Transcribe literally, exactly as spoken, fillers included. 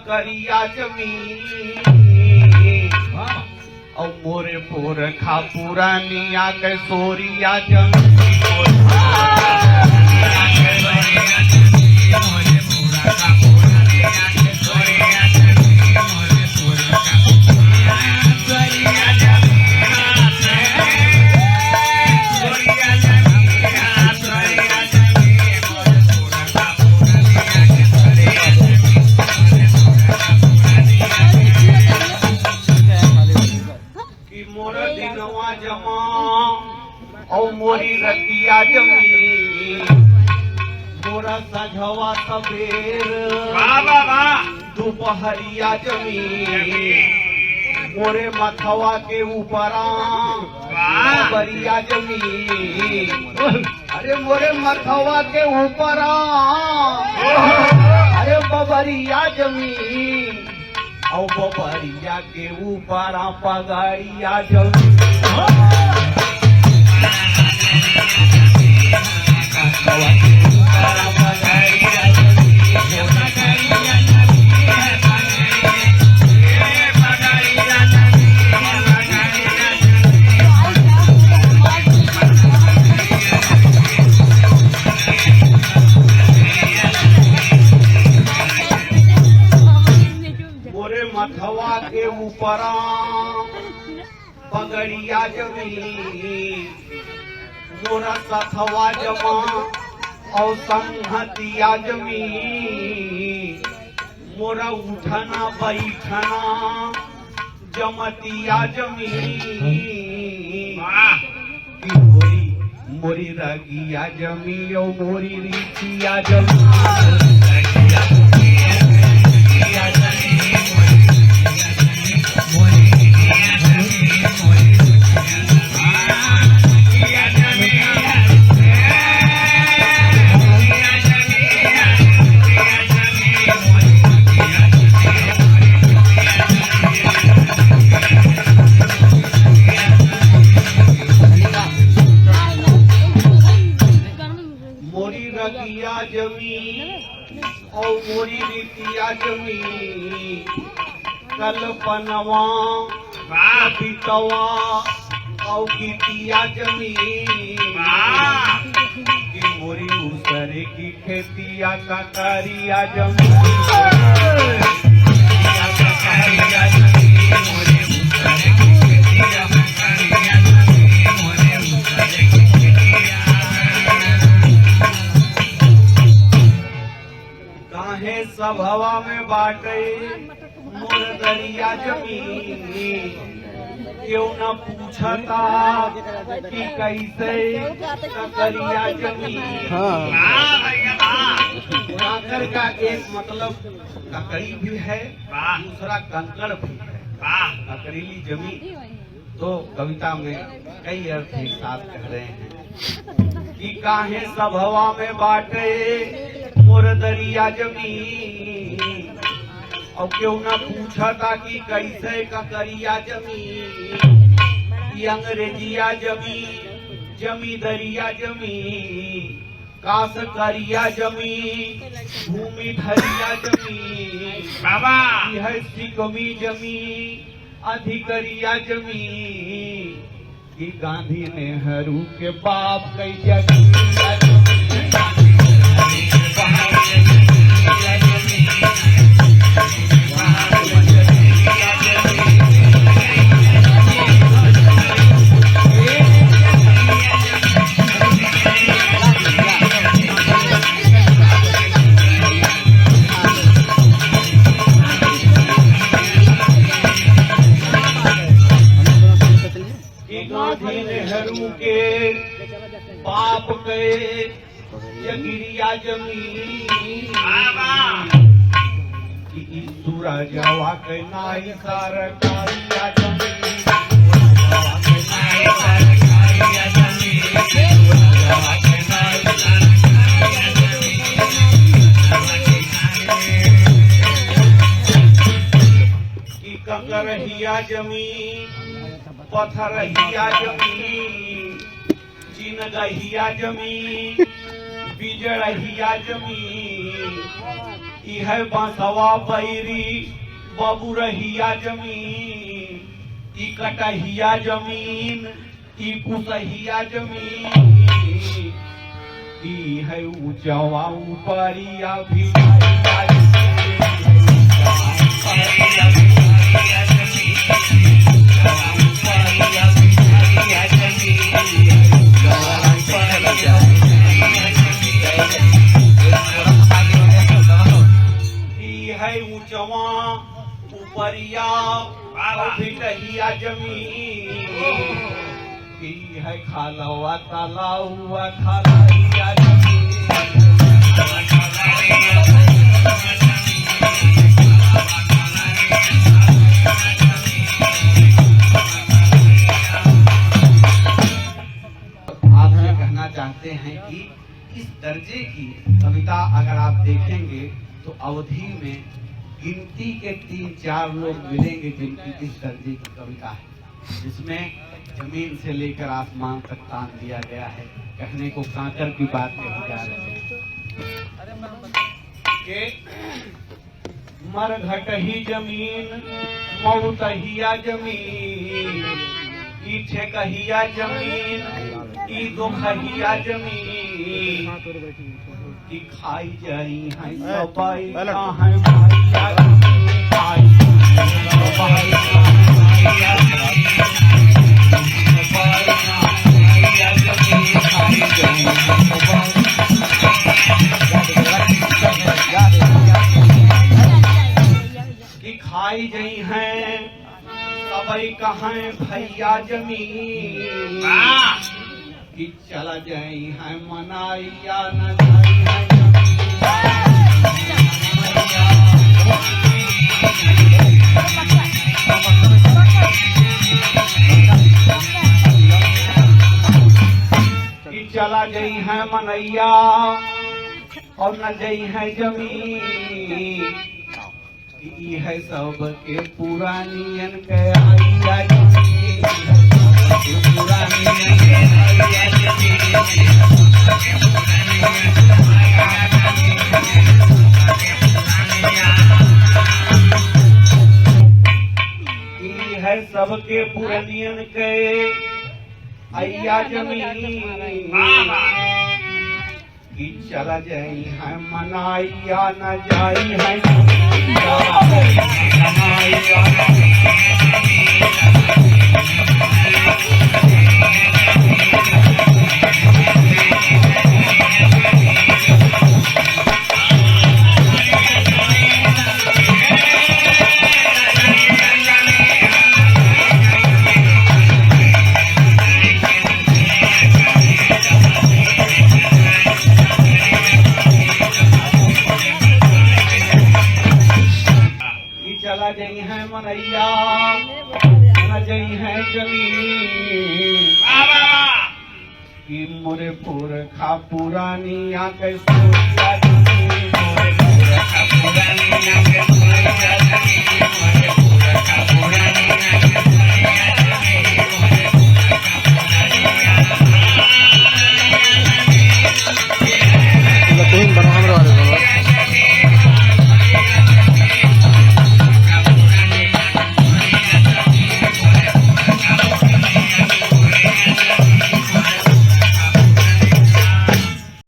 करिया जमीन। हाँ। और मोरे पुरखा पुरानिया के सोरिया जमीन। कि मोरा दिनवा जमा और मोरी रतिया जमी, मोरा सझवा सबेर, वाह, वाह, वाह। दुपहरिया जमी, जमी। मोरे मथवा के ऊपरा, वाह। बबरिया जमी। अरे मोरे मथवा के ऊपरा, अरे बबरिया जमी। औ बबरिया के ऊपरा पगड़िया जमी। मोरे मथवा के ऊपरा पगड़िया जमी, मोरा सथवा जमा और संहतिया जमी, मोरा उठना बैठना जमतिया जमी। वाह। कि मोरी, मोरी रगिया जमी, ओ मोरी रीतिया जमी। मोरी रगिया जमी और मोरी रीतिया जमी, कल्पनवा, वाह। कवितवा और गीतिया जमी। वाह। कि मोरी उसरे की खेतिया का करिया जमी। काहे सभवा में बाटे मोर दरिया जमी, केहू ना पूछता कि कैसे ककरिया जमी। हाँ। काकर का एक मतलब ककड़ी भी है, वाह। दूसरा कंकड़ भी है। वाह। ककड़ीली जमी। तो कविता में कई अर्थ एक साथ कह रहे हैं कि काहे सभवा में बाटे मोर दरिया जमी, और केहू ना पूछता कि कैसे ककरिया जमी, कि अंग्रेजिया जमी, जमींदरिया जमी, कास करिया जमी, भूमि धरिया जमी, बाबा। यह सिकमी जमी, अधिकरिया जमी, कि गांधी नेहरू के बाप कई जगह। कि गांधी नेहरू के बाप के जगिरिया जमीन। बाबा। कि ई सूरजवा के नाई सरकारिया जमीन। कि कंकरहिया जमीन, पथरहिया जमीन, चिनगहिया जमीन, बिजड़हिया जमीन, ई है बसवा बैरी बबुरहिया जमीन, ई कटहिया जमीन, ई कुसहिया जमीन, ई है ऊंचवा ऊपरिया भितरिया जमीन। ई है ऊंचवा ऊपरिया और भितहिया जमीन, ई है खालवा तलाउआ खलहिया जमीन। आपसे कहना चाहते हैं कि इस दर्जे की कविता अगर आप देखेंगे तो अवधी में गिनती के तीन चार लोग मिलेंगे जिनकी इस दर्जे की कविता है, जिसमें जमीन से लेकर आसमान तक तान दिया गया है। कहने को कांकर की बात कही जा रही है कि मरघटही जमीन, मउतहिया जमीन, ई ठेकहिया जमीन, ई दोखहिया जमीन, कि खाई जाई हैं सबई कहाँ भैया जमीन, खाई जाई हैं सबई कहाँ भैया जमीन, सबई कहाँ भैया जमीन, खाई जाई हैं सबई। कि खाई जई हैं सबई कहाँ भैया जमीन, कि चला जई हैं मनैया न जाई हैं जमीन। कि चला जई हैं मनैया और न जई हैं जमीन। ई है सबके पुरानियन के आइया जमीन, सबके पुरानियन के आइया जमीन, सबके पुरानियन के आइया जमीन, सबके पुरानियन। ई है सबके पुरानियन के आइया जमीन। कि चला जाई हैं मनैया न जाई हैं। कि चला जई हैं मनैया, न जई हैं जमीन। कि मोरे पुरखा पुरानिया के सोइया जमीन, मोरे पुरखा पुरानिया के सोइया